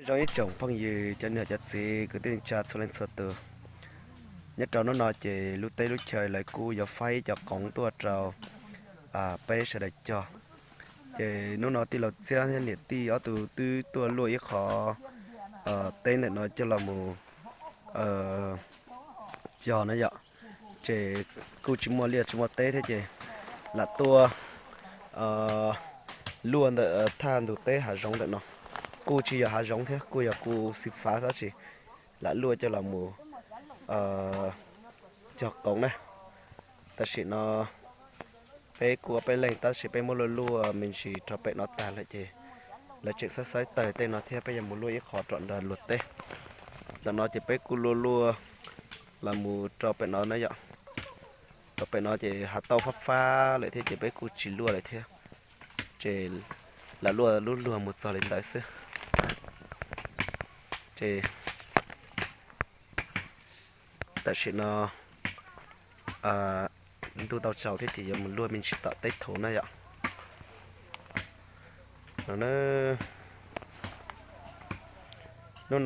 Rau ib tsoom phooj ywg cov niam cov txiv kwv tij neej tsa txhua leej txhua tus, nyob rau hnub no ces lub teb lub chaw lawv kuj yuav faib ib co qoov tuaj rau peb sawv daws cog. Ces hnub no tij laug Txiab thiab niam tij ob tug twb tuaj luaj ib qho teb ntawm no coj los mus cog na yom. Ces kuj tsis muaj liaj tsis muaj teb thiab ces lam tuaj luaj ntawm thaj ntug teb hav zoov ntawm no. Kuj tsis yog hav zoov thiab, kuj yog kuv xib fav tab sis lam luaj coj los mus cog qoov na. Tam sim no peb kuj ob peb leeg tab sis peb muab luaj luaj me ntsis rau pem no tag lawm ces lawv tseem xaib xaib tawg tej no thiab peb yuav mus luaj ib qho rau nram luag teb. Ntawm no ces peb kuj luaj luaj los mus rau pem no na yom. Rau pem no ces hav tauj fab fab lawm thiab ces peb kuj tsis luaj lawm thiab. Ces lam luaj lub luag mus txog li ntawd xwb. Ces tam sim no ntuj tau tsaus thiab ces yuav mus luaj me ntsis tom teb thuv na yom. Hnub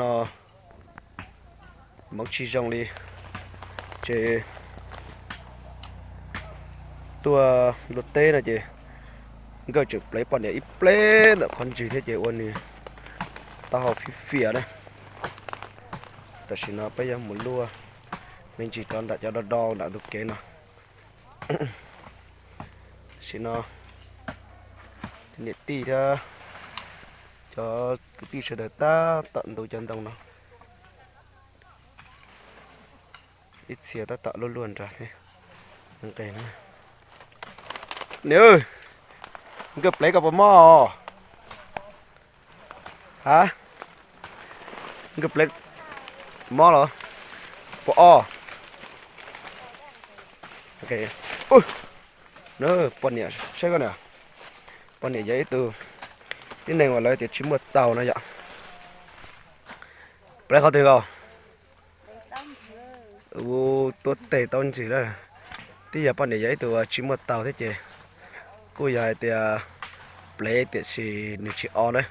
no hmoov tsis zoo li ces tuaj luaj teb no ces nkawj tseem plev poj niam ib pleb ntawm qhov ntswg thiab ces ua nws taub hau fiv fiam na. Tam sim no peb yuav mus luaj me ntsis rau nram cov do do nram ntug kev no. Tam sim no niam tij thiab cov kwv tij sawv daws tab tom ntu cov ntoo no. Ib txhia tab tom luaj luaj nrad thiab. Nqe na. Niam, nkawj plev koj puas mob os? Ha, nkawj plev mob los? Puas o? Poj niam saib koj na. Poj niam yog ib tug tib neeg uas lawv tias tsis muaj taug no yom. Plev qhov twg nkaus? Ub, tuab teg taub ntsig lawm. Twb yog poj niam yog ib tug tsis muaj taug thiab ces kuj yog hais tias plev tiam sis nws tsis o na.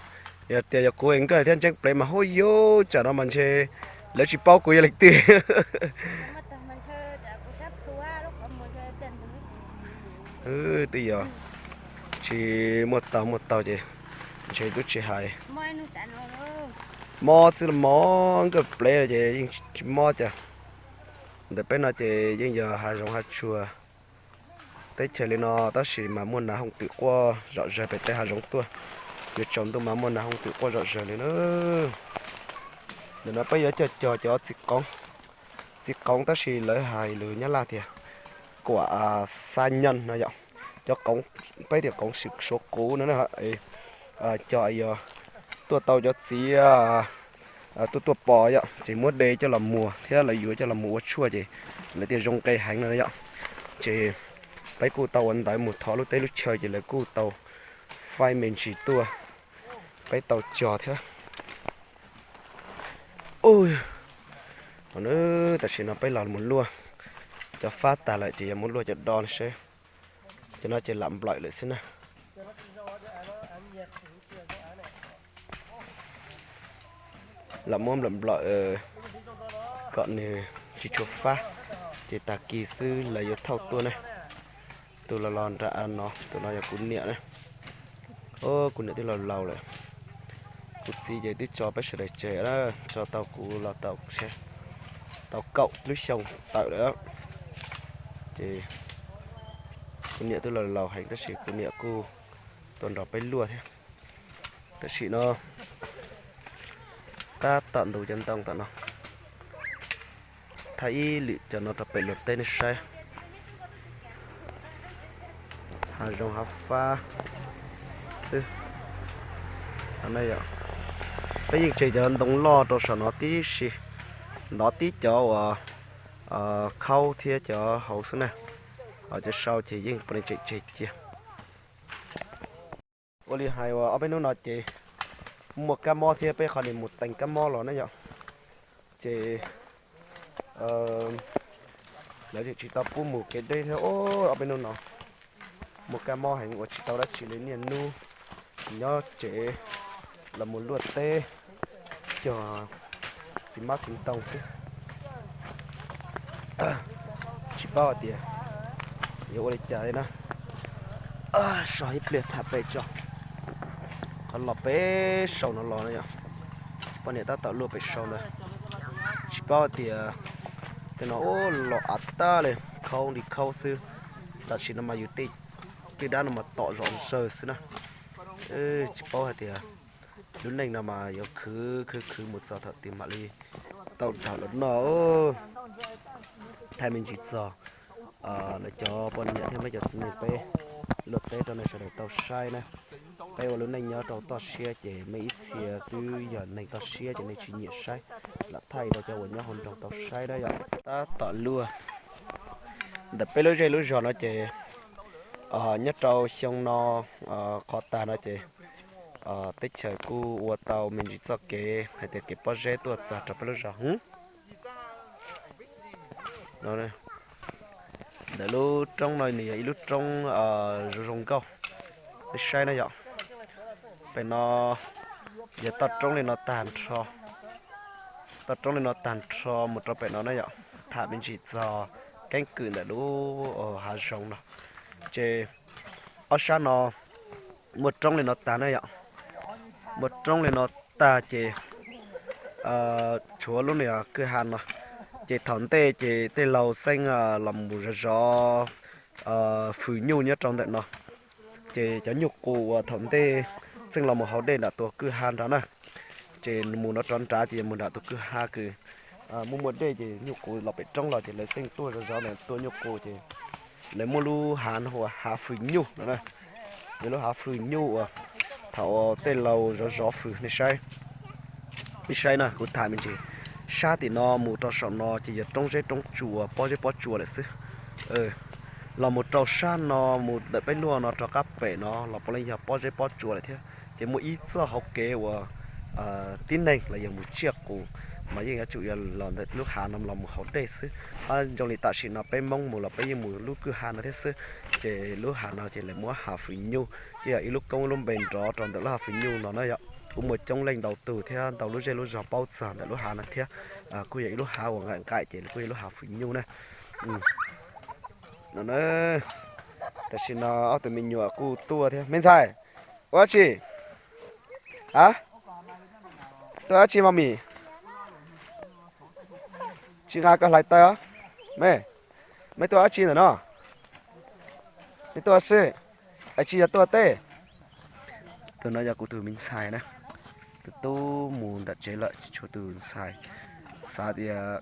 Yog tias yog kuv es nkawj thiab ntseeb plev mas huj yuv tsam no mas ntshe lawv tsis paub kuv yog leej twg. Twb yog tsis muaj taug, muaj taug ces ntshe twb tsis hais. Mob xwb los mob, nkawj plev ces yeej tsis mob cas. Ntawm peb no ces yeej yog hav zoov hav tsuag teb chaws li no tab sis mas muaj nas hooj twm quaj zom zaws pem tej hav zoov tuaj. Yuav tsaus ntuj mas muaj nas hooj twm quaj zom zaws li na. Ntawm no peb yuav coj cog cov txiv qoov, txiv qoov tab sis lawv hais lus Nyab Laj tias kuam xa nyoos no yom. Cov qoov, peb tias qoov suav quv no, cog yog tuaj tau cov txiv tuaj tuaj pos yom ces muab de coj los muag thiab lawv yuav coj los mus ua tshuaj ces lawv tias zoo nqe heev no yom. Ces peb kuj tau ua ntawv mus thov lub teb lub chaw ces lawv kuj tau faib me ntsis tuaj, peb tau cog thiab. Tam sim no peb los mus luaj cov fab tag lawm ces yuav mus luaj cov do no seb. Cov no ces lam nplawm lawm xwb na. Lam muab nplawm nplawm kom nws tsis tshua fab, ces tag kis xwb lawv yuav thauj tuaj na. Tus los los nram no, tus no yog kuv niam na. Kuv niam twb laus laus lawm. Kuv txiv ces twb tso peb sawv daws tseg, tso tau kuv los tau, tau kaum lub xyoo tawm lawm. Ces kuv niam twb laus laus heev tab sis kuv niam kuj tuaj nrog peb luaj thiab. Tam sim no tab tom ntu cov ntoo tom no, thaij ib lwm cov no rau pem luag teb nej saib. Hav zoov hav fab xwb. Peb yeej tseg cov ntoo loj rau saum no tib si, ntov tib cov uas khaub thiab cov hauv xwb na. Ho cov sau ces yeej pom tseg tseg cia. Ua li hais uas ob peb hnub no ces muaj kab mob thiab peb qhov niam mus teem kab mob los na yom. Ces lawv tseem tsis tau pub mus kev deb thiab. Ob peb hnub no muaj kab mob heev ua tsis tau dab tsi li, niaj hnub nyob tsev los mus luaj teb. cog txiv hmab txiv ntoo xwb. Tsis paub hais tias yuav ua li cas li na. So ib pliag tham pem tso. Qhov los pem saum no los na yom. Poj niam tab tom luaj pem saum ntawd. Tsis paub hais tias tej no ub los av tag li, khaub li khaub xwb. Tam sim no mas yus tej kwj dab no mas tom zom zaws xwb na. Tsis paub hais tias lub neej no mas yuav khwv khwv khwv mus txog thaum twg mam li tau dhau los no. Thaij me ntsis txog lawv cov poj niam thiab meb cov txiv neej peb luaj teb rau nej sawv daws tau saib na. Peb ua lub neej nyob rau toj siab ces mej ib txhia twb yog neeg toj siab ces nej tsis nyiam saib, lam thaij rau cov uas nyob hauv nroog tau saib na yom. Tab tom luaj ntawm peb lub zej lub zog no ces nyob rau xyoo no qhov tag no ces teb chaws kuj ua tau me ntsis txoj kev hais tias kev pob zeb tuaj txog rau peb lub zos. Ntawm lub roob no nws yog ib lub roob zoo zoo nkauj. Nej saib na yom, pem no yog toj roob li no tag nrho, toj roob li no tag nrho mus rau pem no na yom. Tham me ntsis txog keeb kwm ntawm lub hav zoov no, ces ob sab no muaj roob li no tag na yom. Muaj roob li no tag ces tshuav lub niag kwj ha no, ces thaum ntej ces tej laus xeej los mus zov zov fws nyuj nyob rau ntawm no. Ces cov nyuj qus uas thaum ntej xeej los mus haus dej nram tus kwj ha nrad na, ces mus no rov nrad ces yuav mus nram tus kwj ha kws muaj muaj dej, ces nyuj qus los pem roob los ces lawv xeej tuaj zov zov ntawm tua nyuj qus ces lawv muab lub hav no hu ua hav fws nyuj no na. Yog lub hav fws nyuj uas thaum tej laus zov zov fws, nej saib. Nej saib na, kuv tham me ntsis, sab tim no mus rau saum no ces yog roob zeb roob tsua, pob zeb pob tsua lawm xwb. Los mus rau sab no, mus ntawm peb luaj no rov qab pem no los puav leej yog pob zeb pob tsua lawm thiab. Ces muaj ib txoj hauv kev uas tib neeg los yog mus tsiaj qus mas yeej yuav tsum yog los ntawm lub hav no los mus haus dej xwb. Ab, zoo li tam sim no peb Hmoob mus los peb yeej mus lub kwj ha no thiab xwb. Ces lub hav no ces lawv muab hav fws nyuj, ces yog ib lub koob lub npe nrov rau ntawm lub hav fws nyuj no na yom. Kuj muaj coob leej ntau tug thiab ntau lub zej lub zog paub txog ntawm lub hav no thiab. Kuj yog ib lub hav uas nqaim nqaim ces kuj yog lub hav fws nyuj na. No, tam sim no ob tug me nyuam kuj tuaj thiab. Me ntxhais, ua dab tsi? A, tuaj dab tsi mas mis? Tsis nqa koj hlais taw os. Me, mej tuaj dab tsi ntawm no? Mej tuaj xwb, es tsis yog tuaj teb? Tus no yog kuv tus me ntxhais na, tus tub mus nram tsev lawm, tshuav tus ntxhais. Xav tias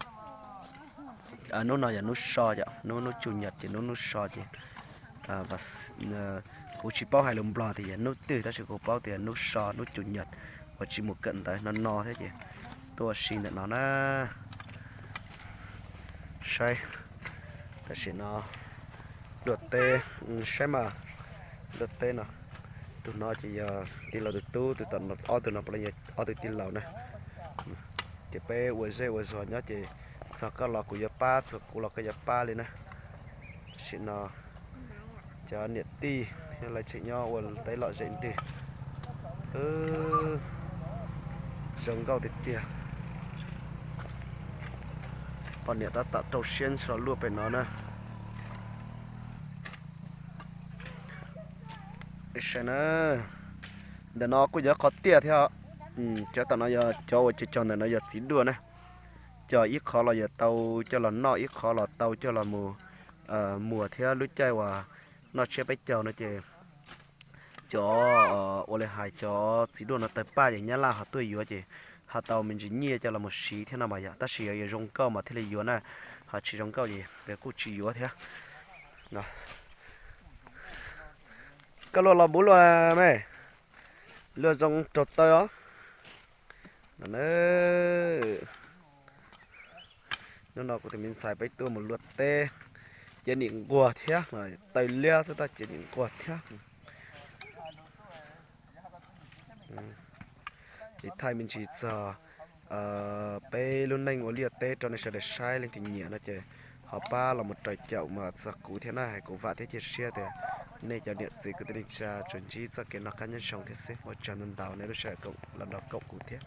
hnub no yog hnub so yom, hnub hnub tsu nyam ces hnub hnub so ces kuv tsis paub hais lus Nplog tias yog hnub twg tab sis kuv paub tias hnub so hnub tsu nyam uas tsis mus kawm ntawv no no thiab ces tuaj si ntawm no na. Saib, tam sim no luaj teb, saib mas, luaj teb no. Tus no ces yog tij laug tus tub, tus tom no, ob tug no puav leej yog ob tug tij laug na. Ces peb ua zej ua zog nyob ces txog koj los kuv yuav pab, txog kuv los koj yuav pab li na. Tam sim no cov niam tij lawv tseem nyob ua teb lom zem ntws. Zoo nkauj tiag tiag. Poj niam tab tom rau siab ntso luaj pem no na. Saib na, ntawm no kuj yog qhov tiaj thiab. Cov tom no yog cov uas cog cog ntawm no yog txiv duaj na. Cog ib qho los yog tau coj los noj, ib qho los tau coj los mus muag thiab lub caij uas noj tsiab peb caug no ces cov, ua li hais cov txiv duaj no tawg paj ces nyab laj ho tuaj yuav ces ho tau me ntsis nyiaj coj los mus siv thiab no mas yom. Tab sis yog zoo nkauj mas thiaj li yuav na, ho tsis zoo nkauj ces nkawd kuj tsis yuav thiab. Koj luaj los puv luaj me, luaj zoo raug taw os. Hnub no kuv tus me ntxhais peb tuaj mus luaj teb, cev nim nquag thiab, taw liab xwb tab cev nim nquag thiab. Ces thaij me ntsis txog peb lub neej ua liaj teb rau nej sawv daws saib, leej twg nyiam no ces ho pab los mus raws caum mas txog kuv thiab na, hais kuv vam thiab cia siab tias nej cov niam txiv kwv tij neej tsa tsuas ntsib txoj kev noj qab nyob zoo thiab xwb. Ua tsaug ntau ntau nej lub sij hawm los nrog koom kuv thiab.